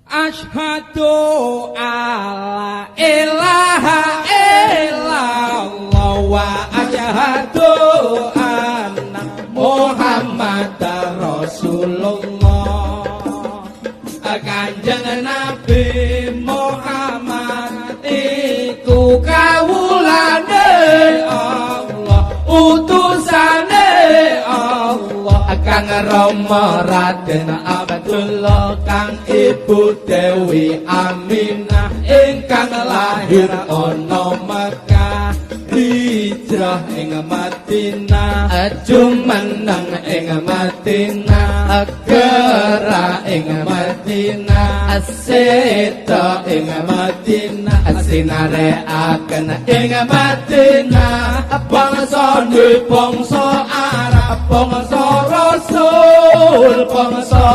Asyhadu alla ilaha illallah wa asyhadu anna Muhammadar Rasulullah. Kanjeng Nabi Muhammad iku kawulane Allah, utusane Allah. Kang Rama Raden Abdullah, kang Ibu Dewi Aminah, ingkang lahir ana Mekah, hijrah ing Madinah, jumeneng ing Madinah, gerak ing Madinah, seda ing Madinah, sinareaken ing Madinah. Bangsane bangsa Arab, bangsa Rasul, bangsa.